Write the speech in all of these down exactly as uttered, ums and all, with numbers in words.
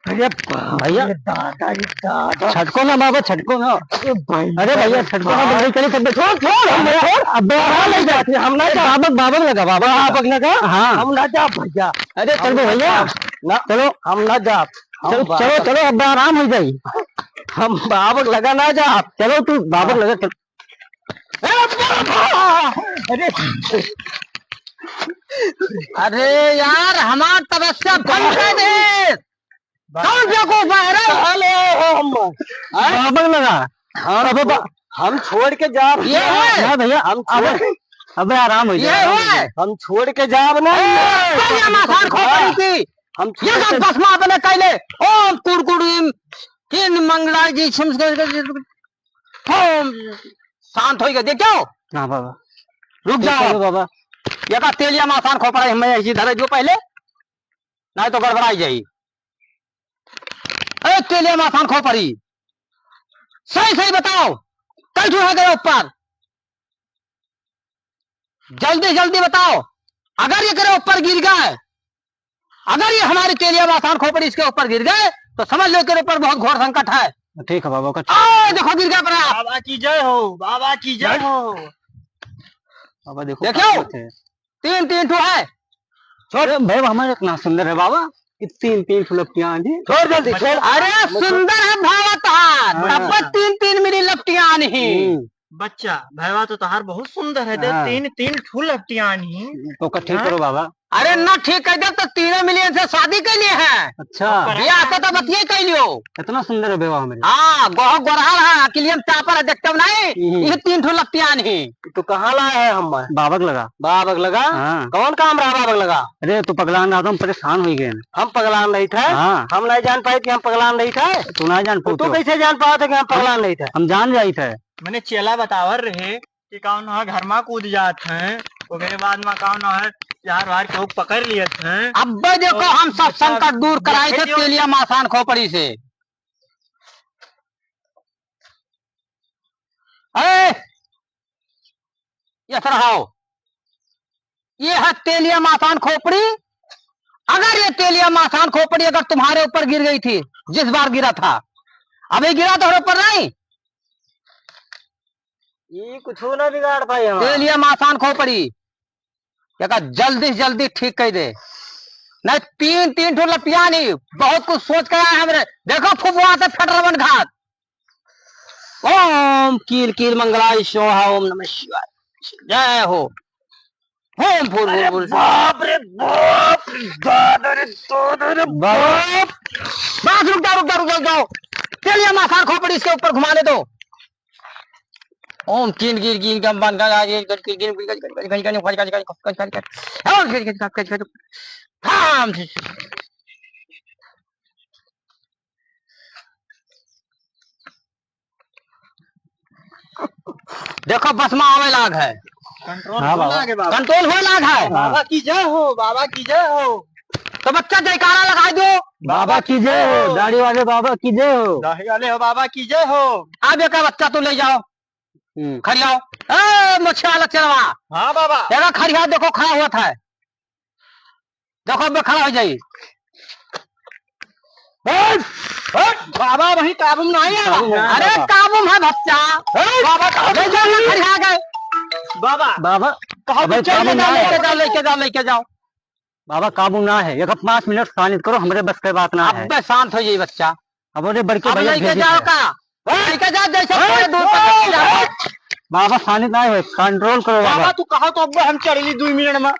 अरे बाप भैया। रे दादा, रे दादा। छटको ना बाबा, छटको ना। अरे भाई। अरे भैया, छटको ना, हाँ। भाई, चलिए, सब छोड़, छोड़, हम छोड़। अब बाबा ले जाते हैं, हम ना जा। बाबा, बाबा लगा, बाबा लगा। बाबा लगा? हाँ। हम ना जा भैया। अरे हम चल बे ना भैया। जा। ना, चलो। हम ना जा। हम चलो, बाबा चलो, चलो, अब आराम हो जाई। हम बाबा लगा ना जा। चलो तू बाबा हाँ। लगा, चल। ए बाबा! अरे। अरे यार, हमार तपस्या भंग कर दे। कौन बेवकूफ है रे? कहाँ ले आए हो हम? हाँ? बाबा लगा। हम अबे बा- हम छोड़ के जा ये भैया। है? ना भैया, हम छोड़ अबे, अबे आराम हो ये जाए, आराम हो है? जाए। हम छोड़ के जाब ना। ए, कौन ये माथार खोपड़ी की? हम ये छोड़ सब के भस्म आपने कैले। ओम कुरकुरीम, किन मंगला जी छिम, ओम, शांत हो गए। देखो। हाँ बाबा। रुक जाओ। चलो बाबा। ये का तेलिया माथार खोपड़ी, हमें ऐसी धरे जो पहले, नहीं तो गड़बड़ाई जाई। ए, तेलिया माथान खोपड़ी, सही सही बताओ, कई ठो है गए ऊपर? जल्दी जल्दी बताओ। अगर ये करे ऊपर गिर गए, अगर ये हमारी तेलिया माथान खोपड़ी इसके ऊपर गिर गए, तो समझ लो, इसके ऊपर बहुत घोर संकट है। ठीक है बाबा, ओकर आ, देखो, गिर गया अपने आप। बाबा की जय हो, बाबा की जय हो। बाबा देखो, देखो। का बात है। तीन, तीन ठो है। छोड़। अरे भाई, हमारे इतना सुंदर है बाबा, कि तीन, तीन ठो लपटियान जी। छोड़ जल्दी, छोड़। अरे, सुंदर है भावा तोहार, हाँ। तब तीन, तीन मिली लपटियान ही। हम्म। बच्चा, भावा तो तोहार बहुत सुंदर है, दे हाँ। तीन, तीन ठो लपटियान ही। तो का ठीक हाँ? करो बाबा। अरे ना ठीक कर दे तो तीनों मिली इनसे शादी कर लिए हैं। अच्छा। ब्याह से तो बतिये कर लियो। इतना सुंदर है बेवा हमारी। हाँ, गोह गोरहर है, अकिलियम चापर है, देखते हो नहीं? हम्म। ये तीन ठो लपटियान ही। तो कहाँ लाए है हम? बाबक लगा। बाबक लगा? हाँ। कौन काम रहा बाबक लगा? अरे, तू पगलान रहा था, हम परेशान हो गए। हम पगलान रही थे? हाँ। हम नहीं जान पाए कि हम पगलान रही थे? तू ना जान तो तू पाते हो। कैसे जान पाओ थे कि हम पगलान रही थे? हम जान जाई थे। मैंने चेला बतावर रहे कि कौन है घर में कूद जात हैं, ओकरे बाद में कौन है यार वार के लोग पकड़ लिए थे। अब्बे देखो, तो हम सब बच्चा संकट दूर कराई थे देखियो। तेलिया मासान खोपड़ी से। ए, ये सर आओ। ये है तेलिया मासान खोपड़ी। अगर ये तेलिया मासान खोपड़ी अगर तुम्हारे ऊपर गिर गई थी, जिस बार गिरा था, अभी गिरा तो ऊपर नहीं। ये कुछ ना बिगाड़ पाए हम। तेलिया मासान खोपड़ी। एका जल्दी से जल्दी ठीक कर दे, नहीं तीन, तीन ठो लपियानी, बहुत कुछ सोच के आए हमरे। देखो फुफुआ से फट रवन घात। ओम कील कील मंगलाय स्वाहा, ओम नमः शिवाय। जय हो। ओम फूल फूल फूल। बाप रे बाप, दादा रे दादा रे बाप। बस रुक जाओ, रुक जाओ, रुक जाओ, रुक जाओ। तेलिया मासान खोपड़ी इसके ऊपर घुमाने दो। ओम किन गिर गिन गम बन गन आगे गन गिर गिन गन गन गन गन गन गन गन गन गन गन गन गन। ओम गिर गिर गन गन गन। थाम। देखो, बस में आवे लाग है। कंट्रोल हाँ, होए बाबा। लागे बाबा। कंट्रोल होए लाग है। बाबा की जय हो, बाबा की जय हो। तो बच्चा जयकारा लगाई दो। बाबा की जय हो, दाढ़ी वाले बाबा की जय हो। दाढ़ी वाले हो बाबा की जय हो। अब एका बच्चा तू ले जाओ। हम्म। खड़ियाओ। ए, मोछे वाला चेलवा। हाँ बाबा। एका खड़िया देखो, खड़ा हुआ था। देखो, अब खड़ा हो जाई। हट, हट, बाबा वही काबू में नहीं आवा। काबू में नहीं अरे आवा। काबू में है बच्चा। हट। बाबा काबू ले जाओ ना, खड़ी आ गए। बाबा। बाबा, कहो अबे तो चल काबू लेके में जाओ, नहीं लेके आवा। जाओ, लेके जाओ, लेके जाओ। बाबा काबू ना है, एक पाँच मिनट शांत करो, हमरे बस के बात ना है। अबे शांत हो जाई बच्चा। अब ओरे बड़के अब भैया लेके भेजी जाओ थे। का? लेके जाओ, जैसे हट, थोड़े दूर तक लेके जाओ। हट। बाबा शांत ना हो, कंट्रोल करो बाबा। बाबा तू कहो तो अब हम चढ़ ली दो मिनट में।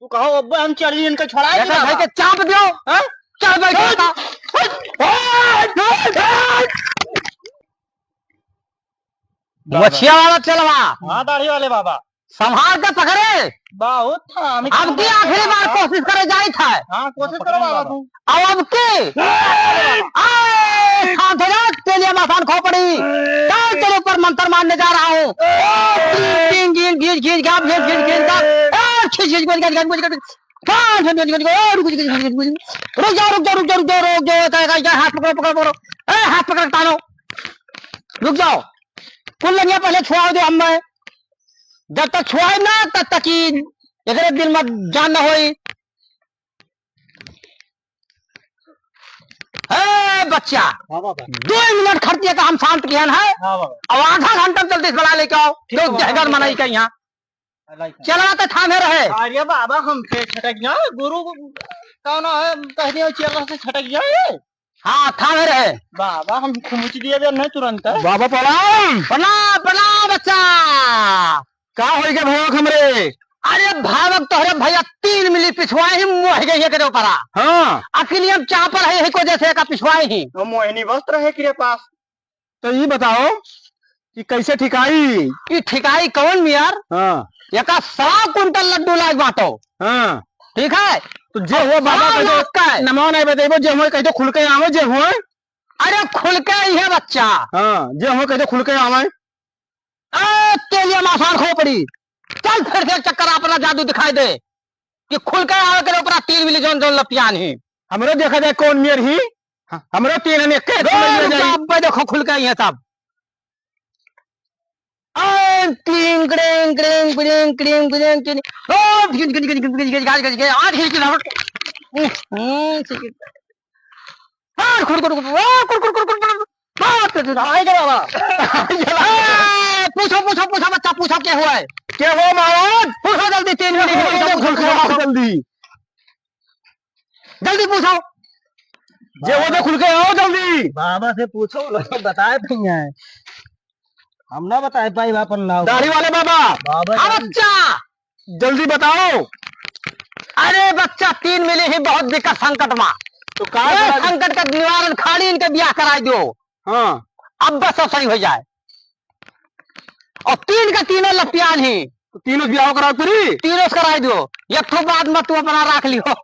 तू कहो, "अब्बे, हम चढ़ी इनका छोड़ा देखा दिया भाई बा।" के चाप दियो, हैं? चल बैठ हट! बेटा। हट! हट! हट! हट! बाबा। मोछिया वाला चेलवा। हाँ, दाढ़ी वाले बाबा। संभाल के पकड़े। बहुत था, हम अब की आखिरी बार कोशिश करे जाई था। हाँ, कोशिश करो बाबा तू। अब, अब की। आए, शांत हो जा, तेलिया मासान खोपड़ी। कल तेरे ऊपर मंत्र मारने जा रहा हूँ। ओ, टिंग, टिंग, गिन, घिस, घिस, गाप, घिस, घिस, घिस, गाप। ए, खिस, खिस, घिस, घिस, घिस, घिस, घिस। रुक जाओ, रुक जाओ, रुक जाओ, रुक जाओ, रुक जाओ, रुक जाओ, रुक जाओ, रुक जाओ, रुक जाओ, रुक जाओ, रुक जाओ, रुक जाओ, रुक जाओ, रुक जाओ। ए, हाथ पकड़, तानो। रुक जाओ। कुल लंगिया पहले छुआ दो हमें। जब तक छुआए ना, तब तक ही एकरे दिल में जान ना होई। बच्चा, हाँ बाबा। दो मिनट खर्चे का हम शांत किहन है। हाँ बाबा। अब आधा घंटा में जल्दी से बना लेके आओ। ठीक तो है बाबा, जहगर ठीक है। मनाई का यहाँ। अलाई का। चला तो थामे रहे। अरे बाबा, हमसे छटक गया गुरु, कौन है, कह दिया चेला से छटक गया ये। हाँ, थामे रहे। बाबा, हम खुमुच दिए बे नहीं तुरंत। बाबा प्रणाम। प्रणाम, प्रणाम बच्चा। का होई गए भावक हमरे? अरे भावक तोहरे भैया तीन मिली पिछवाए ही मोह गई है करे ऊपरा। हाँ। अकेली हम चापर है, यही को जैसे का पिछवाए ही। हम मोहिनी वस्त्र है किरे पास। तो ई बताओ कि कैसे ठिकाई? ई ठिकाई कौन मियर? हाँ। एका सवा कुंटल लड्डू लाग बाटो। हाँ। ठीक है? तो जे हो बाबा हाँ, कह दो, लाग का है। नमो नहीं बतेबो, जे हो कह दो खुल के आवे, जे हो। अरे खुल के आई है बच्चा। हाँ, जे हो कह दो खुल के आवे। ए, तेलिया मासान खोपड़ी, चल फिर से एक चक्कर अपना जादू दिखाई दे कि खुल के आवे करे ऊपरा तीन मिली जौन जौन लपियान ही। हमरो देखा जाए कौन मियर ही, हाँ, हमरो तीन हन एक एक दो मियर रुपया जाई। अब्बे देखो खुल के आई है सब। ए, क्रिंग, क्रिंग, क्रिंग, क्रिंग, क्रिंग, क्रिंग, क्रिंग। ओ, क्रिंग, क्रिंग, क्रिंग, क्रिंग, क्रिंग, क्रिंग, क्रिंग, क्रिंग, आज खिड़की ना। हम्म, हम्म, ठीक है। आ, कुर, कुर, कुर, आ, कुर, कुर, कुर, कुर, कुर। बाप रे, आई गया बाबा। ए, पूछो, पूछो, पूछो बच्चा, पूछो के हुआ है? के हुआ महाराज? पूछो जल्दी, तीन मिनट के लिए पूछो, पूछो, पूछो, पूछो। जल्दी। जल्दी पूछो। जे वो तो खुल के आओ जल्दी। बाबा से पूछो, वो लोग बताए भैया है। हम ना बताए पाई अपन नाम। दाढ़ी वाले बाबा। बाबा हाँ जान। बच्चा। जल्दी बताओ। अरे बच्चा, तीन मिली ही बहुत दिक्कत संकट मा। तो का ए, करा? संकट का निवारण खाली इनके ब्याह कराई दो। हाँ। अब बस सब सही हो जाए। और तीन का तीनों लपियान ही। तो तीनों ब्याह कराओ पूरी? तीनों से कराई दो। एक ठो बात मत तू अपना राख लियो।